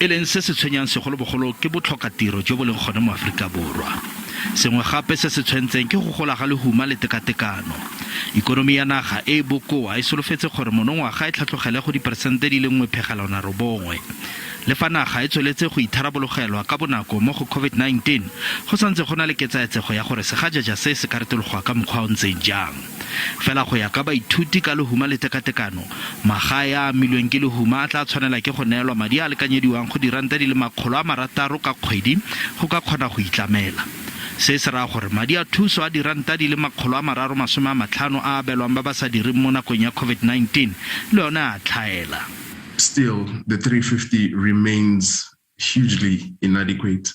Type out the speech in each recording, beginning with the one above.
E leng se se tshwenyang segolobogolo ke botlhokatiro jo bo leng gone mo Aforika Borwa. Sengwe gape se se tshwentseng ke go gola ga lehuma le tekatekano. Ikonomi ya naga e e bokoa e solofetse gore monongwaga e tlhatlogele go diperesente di le 1,9. Le fa naga e tsweletse go itharabologelwa ka bonako mo go COVID-19, go santse go na le ketsaetsego ya gore segajaja se se ka retologwa ka mokgwa o ntseng jang. Fela go ya ka baithuti ka lehuma le tekatekano, magae a a amilweng ke lehuma a tla tshwanela ke go neelwa madi a a lekanyediwang go diranta di le 600 ka kgwedi go ka kgona go itlamela. Se se raya gore madi a thuso a diranta di le 350 a a abelwang ba ba sa direng mo nakong ya COVID-19 le one a a tlhaela. Still, the 350 remains hugely inadequate.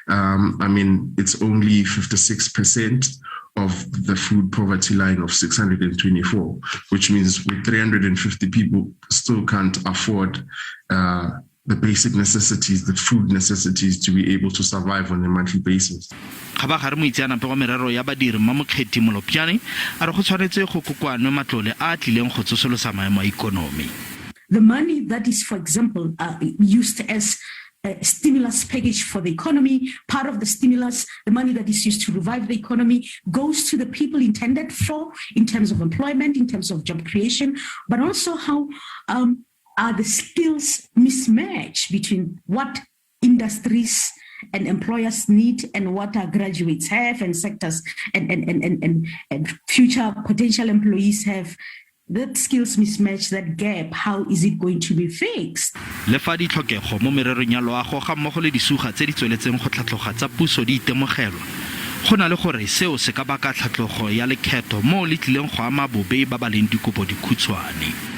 I mean, it's only 56% of the food poverty line of 624, which means with 350 people still can't afford the basic necessities, the food necessities to be able to survive on a monthly basis. Kgabagare moitseanape wa merero ya badiri Mmamokgethi Molopjane a re go tshwanetse go kokoanwe matlole a a tlileng go tsosolosa maemo a ikonomi. The money that is, for example, used as a stimulus package for the economy, part of the stimulus, the money that is used to revive the economy goes to the people intended for in terms of employment, in terms of job creation, but also how are the skills mismatch between what industries and employers need and what our graduates have and sectors and future potential employees have. That skills mismatch, that gap, how is it going to be fixed? Le fa ditlhokego mo mererong ya loago ga mmogo le disuga tse di tsweletseng go tlhatloga tsa puso di itemogelwa, go na le gore seo se ka baka tlhatlogo ya lekgetho moo le tlileng go ama bobe ba ba leng dikobo dikhutshwane.